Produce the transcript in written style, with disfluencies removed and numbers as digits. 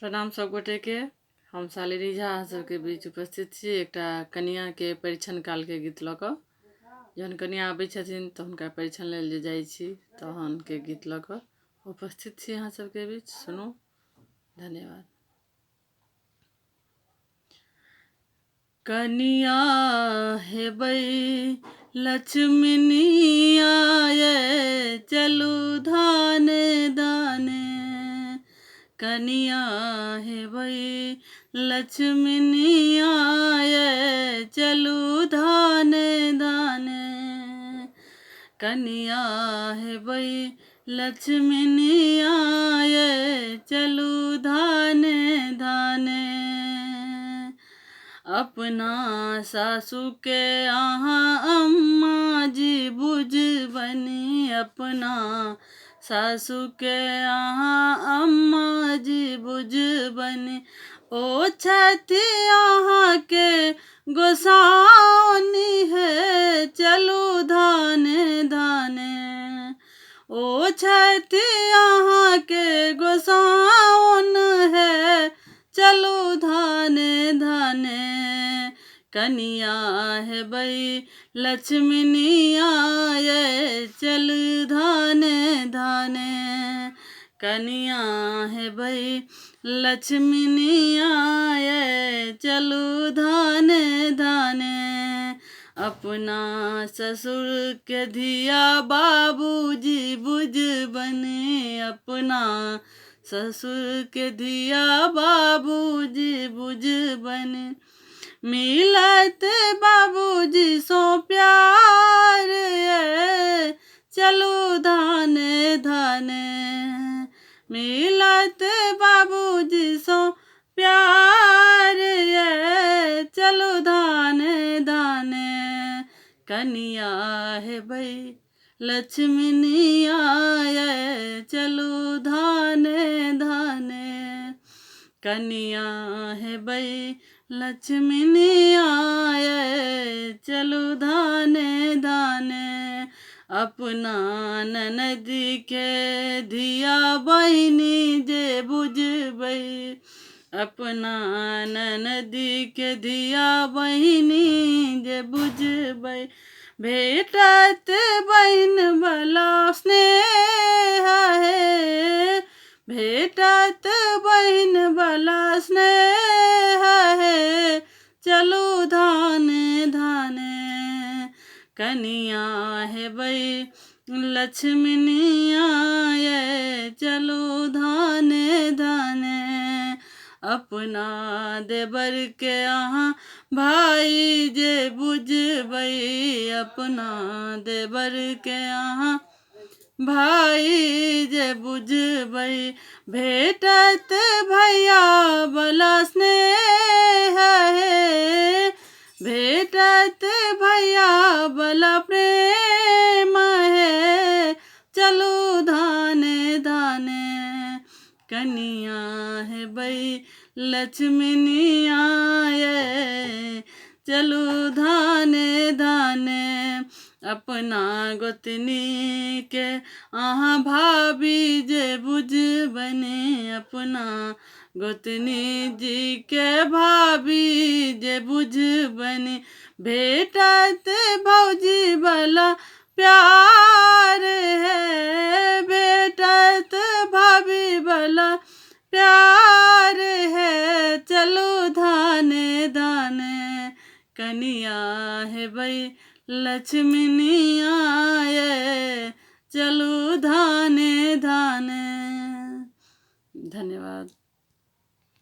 प्रणाम सब गोटे के। हम शालिनी झा अहाँ सबके बीच उपस्थित छी एकटा कनियाके परिछन कालके गीत लऽ कऽ। जहन कनिया आबै छथिन तऽ हुनका परिछन लेल जे जाइ छी तहनके गीत लऽ कऽ उपस्थित छी अहाँ सबके बीच। सुनू, धन्यवाद। कनिया हेबै लक्ष्मीनिया ये चलू धाने दाने। कनिया हेबै लक्ष्मीनिया ये चलू धाने दाने। कनिया हेबै लक्ष्मीनिया ये चलू धाने धाने। अपना सासुके अहाँ अम्मा जी बुझबनी। अपना सासुके अहाँ अम्मा जी बुझबनी। ओ छथि अहाँके गोसाउनी हे चलू धाने धाने। ओ छथि अहाँके गोसाउन हे चलू धाने धाने। कनिया हेबै लक्ष्मीनिया ये चल धाने धाने। कनिया हेबै लक्ष्मीनिया ये चलू धाने धाने। अपना ससुर के धिया बाबूजी बुझबनी। अपना ससुर के धिया बाबूजी बुझबनी। मिलत बाबूजी सो प्यार ये चलू धाने धाने। मिलत बाबूजी सो प्यार ये चलू धाने धाने। कनिया हेबै लक्ष्मीनिया ये चलू धाने धाने। कनिया हेबै लक्ष्मीनिया ये चलू धाने धाने। अपना ननदी के धिया बहिनी जे बुझबै। अपना ननदी के धिया बहिनी जे बुझबै। भेटत बहिन वाला स्नेह हे। भेटत बहिन वाला स्नेह हे चलू धाने धाने। कनिया हेबै लक्ष्मीनिया ये चलू धाने धाने। अपना देवर के अहाँ भाई जे बुझबै। अपना देवर के अहाँ भाई जे बुझबै। भेटत भैया वाला स्नेह हे। भेटत भैया वाला प्रेम हे चलू धाने धाने। कनिया हेबै लक्ष्मीनिया ये चलू धाने धाने। अपना गोतनी के अहाँ भाभी जे बुझबनी। अपना गोतनी जी के भाभी जे बुझबनी। भेटत भौजी वाला प्यार है। भेटत भाभी वाला प्यार है चलू धाने धाने। कनिया हेबै लक्ष्मीनिया ये चलू धाने धाने। धन्यवाद।